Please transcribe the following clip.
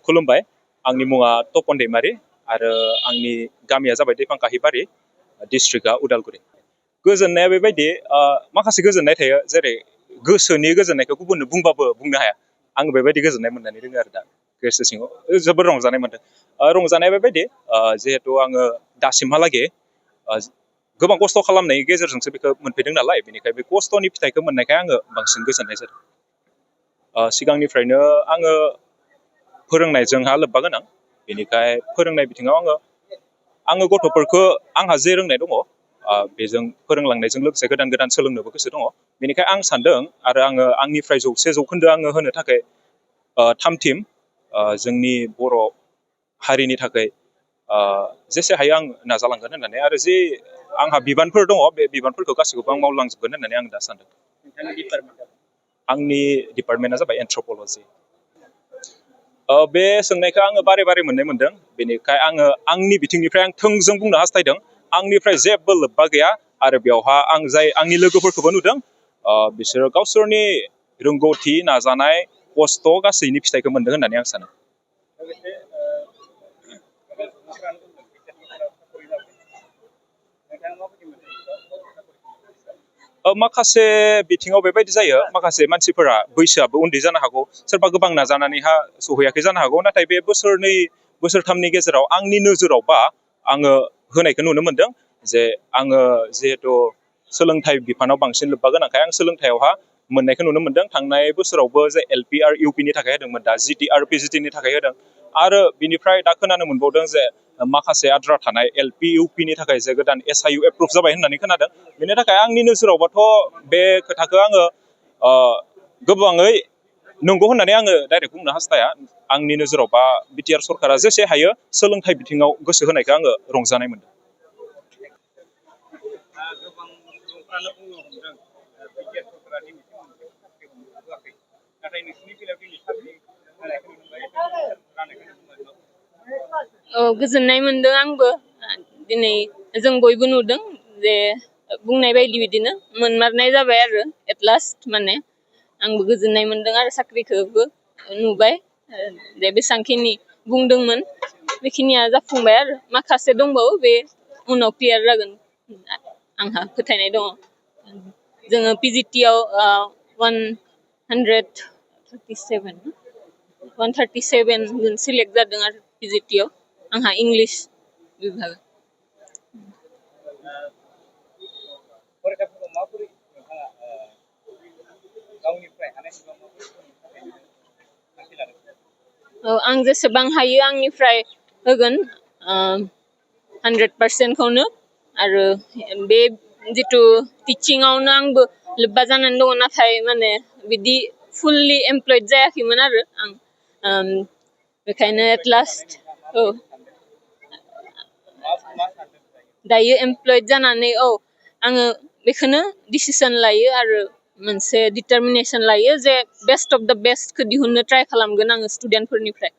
खुलुमबाय आंनि मुङा तपन दैमारि आरो आंनि गामिया जाबाय दैफांखा हिबारि डिस्ट्रिक्टआ उदालगुरि गोजोननाया बेबायदि माखासे गोजोननाय थायो जेरै गोसोनि गोजोननायखौ गुबुननो बुंबाबो बुंनो हाया आं बेबायदि गोजोननाय मोननानै दोङो आरो दा गोसो सिङाव जोबोर रंजानाय मोनदों रंजानाया बेबायदि जिहेतु आङो दासिमहालागै गोबां खस्थ' खालामनायनि गेजेरजोंसो बेखौ मोनफैदों नालाय बेनिखायनो बे खस्थ'नि फिथाइखौ मोननायखाय आङो बांसिन गोजोननाय जादों सिगांनिफ्रायनो आङो फोरोंनायजोंहा लोब्बा गोनां बेनिखाय फोरोंनाय बिथिङाव आङो गथ'फोरखौ आंहा जे रोंनाय दङ बेजों फोरोंलांनायजों लोगोसे गोदान गोदान सोलोंनोबो गोसो दङ बेनिखाय आं सानदों आरो आङो आंनिफ्राय 100% आङो होनो थाखाय थामथिम जोंनि बर' हारिनि थाखाय जेसे हायो आं नाजालांगोन होननानै आरो जे आंहा बिबानफोर दङ बे बिबानफोरखौ गासैखौबो आं मावलांजोबगोन होननानै आं दा सानदों आंनि डिपार्टमेन्टआ जाबाय एन्थ्रप'ल'जि बे सोंनायखौ आङो बारे बारे मोननाय मोनदों बेनिखाय आङो आंनि बिथिंनिफ्राय आं थोंजों बुंनो हास्थायदों आंनिफ्राय जेबो लोब्बा गैया आरो बेवहा आं जाय आंनि लोगोफोरखौबो नुदों बिसोरो गावसोरनि रोंगौथि नाजानाय खस्थ' गासैनि फिथाइखौ मोनदों होननानै आं सानो माखासे बिथिङाव बेबायदि जायो माखासे मानसिफोरा बैसोआबो उन्दै जानो हागौ सोरबा गोबां नाजानानैहा सहैयाखै जानो हागौ नाथाय बे बोसोरनै बोसोरथामनि गेजेराव आंनि नोजोरावबा आङो होनायखौ नुनो मोनदों जे आङो जिहेथु सोलोंथाइ बिफानाव बांसिन लोब्बा गोनांखाय आं सोलोंथायावहा मोननायखौ नुनो मोनदों थांनाय बोसोरावबो जे एलपि आरो इउपिनि थाखाय होदोंमोन दा जिटि आरो पिजिटिनि थाखाय होदों आरो बिनिफ्राय दा खोनानो मोनबावदों जे माखासे आद्रा थानाय एलपि इउपिनि थाखाय जे गोदान एसआइउ एप्रुभ जाबाय होननानै खोनादों बेनि थाखाय आंनि नोजोरावबाथ' बे खोथाखौ आङो गोबाङै नंगौ होननानै आङो डाइरेक्ट बुंनो हास्थाया आंनि नोजोरावबा बिटिआर सरकारा जेसे हायो सोलोंथाइ बिथिङाव गोसो होनायखौ आङो रंजानाय मोनदों गोजोननाय मोनदों आंबो दिनै जों बयबो नुदों जे बुंनाय बायदि बिदिनो मोनमारनाय जाबाय आरो एट लास्ट माने आंबो गोजोननाय मोनदों आरो साख्रिखौबो नुबाय जे बेसेबांखिनि बुंदोंमोन बेखिनिया जाफुंबाय आरो माखासे दंबावो बे उनाव क्लियार जागोन आंहा फोथायनाय दङ जोङो पिजिटिआव 137 जों सिलेक्ट जादों आरो पिजिटिआव आंहा इंलिश बिभाग आं जेसेबां हायो आंनिफ्राय होगोन 100%खौनो आरो बे जितु टिचिंआवनो आंबो लोब्बा जानानै दङ नाथाय माने बिदि फुल्लि एमप्लयड जायाखैमोन आरो आं बेखायनो एट लास्ट दायो एमप्लयड जानानै आङो बेखौनो डिसिसन लायो आरो मोनसे डिटारमिनेसन लायो जे बेस्ट अफ द बेस्टखौ दिहुननो ट्राइ खालामगोन आङो स्टुडेन्टफोरनिफ्राय